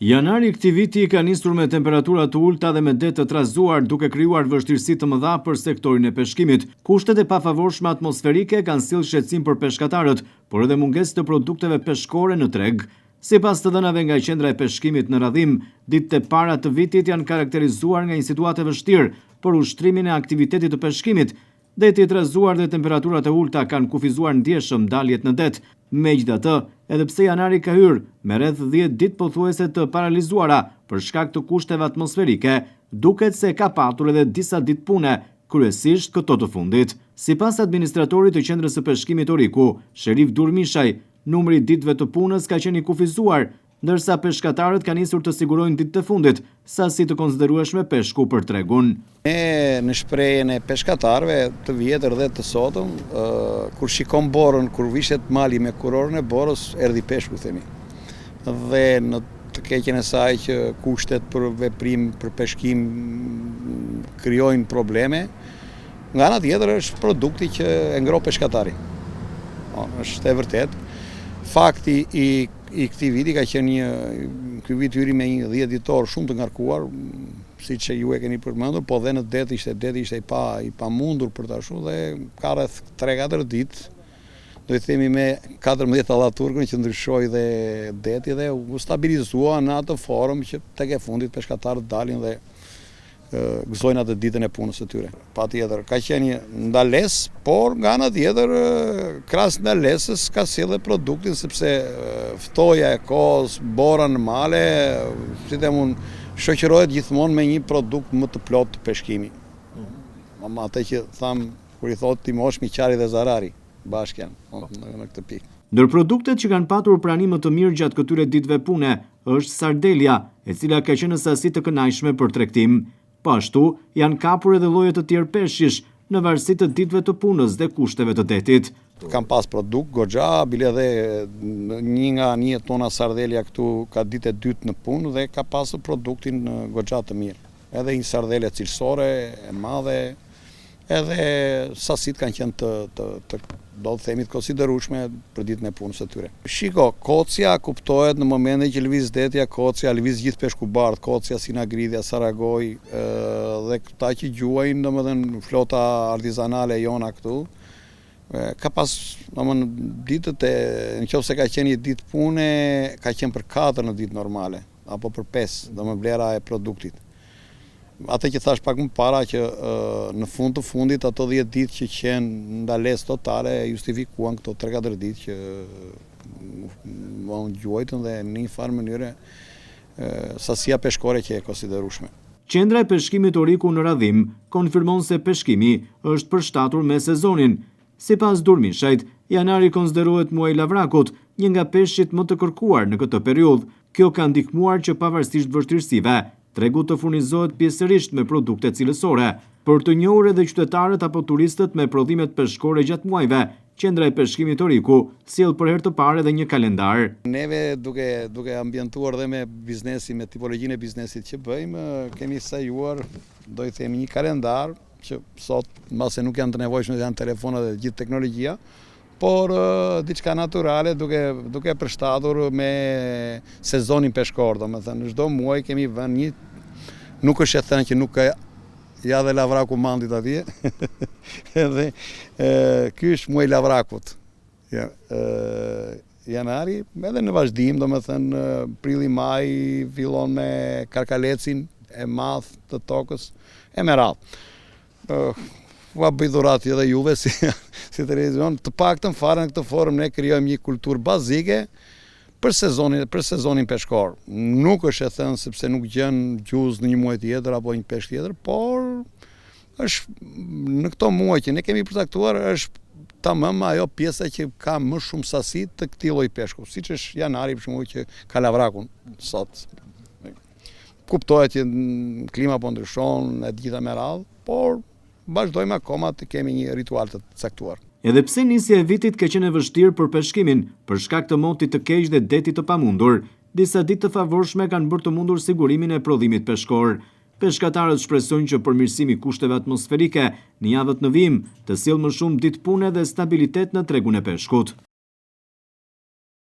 Janari i këtij viti ka nisur me temperatura të ulëta dhe me det të trazuar, duke krijuar vështirësi të mëdha për sektorin e peshkimit. Kushtet e pafavorshme atmosferike kanë sjellë shqetësim për peshkatarët, por edhe mungesë të produkteve peshkore në treg. Sipas të dhënave nga Qendra e Peshkimit në Radhimë, ditët e para të vitit janë karakterizuar nga një situatë e vështirë për ushtrimin e aktivitetit të peshkimit, Deti i trazuar dhe temperaturat e ulëta kanë kufizuar ndjeshëm daljet në det. Megjithatë, edhe pse janari ka hyrë me rreth dhjetë ditë pothuajse të paralizuara për shkak të kushteve atmosferike, duket se ka patur edhe disa ditë pune, kryesisht këto të fundit. Sipas administratorit të Qendrës së Peshkimit Oriku, Sherif Durmishaj, numri i ditëve të punës ka qenë i kufizuar, ndërsa peshkatarët kanë nisur të sigurojnë ditët e fundit sasi të konsiderueshme peshku për tregun. Ne në shprehjen e peshkatarëve të vjetër dhe të sotëm, kur shikon borën, kur vishet mali me kurorën e borës, erdhi peshku themi. Dhe në të keqen e saj që kushtet për veprim, për peshkim krijojnë probleme, Nga ana tjetër është produkti që e ngroh peshkatarin. Po, është e vërtetë. Fakti i i këtij viti ka qenë një ky vit hyri me një 10 ditor shumë të ngarkuar, siç e ju e keni përmendur, po dhe në det ishte deti ishte i pa i pamundur për të ashtu dhe ka rreth 3-4 ditë do i themi me 14 allaturkën që ndryshoi dhe deti dhe u stabilizua në atë formë që tek e fundit peshkatarët dalin dhe gëzojnë atë ditën e punës së tyre. Patjetër, ka qenë një ndalesë, por nga ana tjetër, krahas ndalesës ka sjellë produktin sepse ftohja e kohës, bora në male, si them unë, shoqërohet gjithmonë me një produkt më të plotë të peshkimi. Mm. Atë që thamë, kur i thotë i moshmi qari dhe zarari, bashkë janë po. në këtë pikë. Ndër produktet që kanë patur prani më të mirë gjatë këtyre ditëve pune, është sardelja, e cila ka qenë në sasi të kënaqshme për tregtim. Po ashtu, janë kapur edhe lloje të tjerë peshqish, në varësi të ditëve të punës dhe kushteve të detit. Kam pas produkt goxha, bile edhe një nga anijet tona sardelja këtu ka ditë e dytë në punë dhe ka pasur produktin goxha të mirë. Edhe një sardele cilësore, e madhe, edhe sasitë kanë qenë të, të, të do të themi të konsiderueshme për ditën e punës së tyre. Shiko, kocja kuptohet në momentin që lëviz detja, kocja lëviz gjithë peshku bardhë, kocja, sinagridhja, saragoi dhe këta që gjuajnë, domethënë flota artizanale jona këtu, ka pas, domethënë ditët e, në qoftë se ka qenë një ditë pune, ka qenë për 4 në ditë normale. apo për 5, domethënë vlera e produktit. Atë që thashë pak më para që në fund të fundit ato 10 ditë që qenë ndalesë totale justifikuan këto 3-4 ditë që u gjuajtën dhe në një farë mënyre sasia peshkore qe e konsiderueshme. Qendra e Peshkimit Oriku në Radhimë konfirmon se peshkimi është përshtatur me sezonin, Sipas Durmishajt, janari konsiderohet muaji i lavrakut, një nga peshqit më të kërkuar në këtë periudhë. Kjo ka ndihmuar që pavarësisht vështirësive, tregu të furnizohet pjesërisht me produkte cilësore. Për të njohur edhe qytetarët apo turistët me prodhimet peshkore gjatë muajve, Qendra e Peshkimit Oriku sjell për herë të parë edhe një kalendar. Neve duke duke ambientuar dhe me biznesin, me tipologjinë e biznesit që bëjmë, kemi sajuar, do i themi një kalendar që sot mbase nuk janë të nevojshme, janë telefonat dhe gjithë teknologjia, por diçka natyrale duke duke e përshtatur me sezonin peshkor, domethënë në çdo muaj kemi vënë një nuk është e thënë që nuk ka ja dhe lavraku mandit atje. Edhe ky është muaji i lavrakut. Ja, janari, edhe në vazhdim, domethënë prilli maj fillon me karkalecin e madh të tokës e me radhë. Ua bëj dhuratë edhe juve si si televizion, të paktën fare në këtë formë ne krijojmë një kulturë bazike për sezonin për sezonin peshkor. Nuk është e thënë sepse nuk gjen gjuzë në një muaj tjetër apo një peshk tjetër, por Është në këto muaj që ne kemi përcaktuar është tamam ajo pjesa që ka më shumë sasi të këtij lloji peshku, siç është janari për shembull që ka lavrakun sot. Kuptohet që klima po ndryshon e të gjitha me radhë, por vazhdojmë akoma të kemi një ritual të caktuar. Edhe pse nisja e vitit ka qenë e vështirë për peshkimin, për shkak të motit të keq dhe detit të pamundur, disa ditë të favorshme kanë bërë të mundur sigurimin e prodhimit peshkor. Peshkatarët shpresojnë që përmirësimi i kushteve atmosferike në javët në vijim të sjellë më shumë ditë pune dhe stabilitet në tregun e peshkut.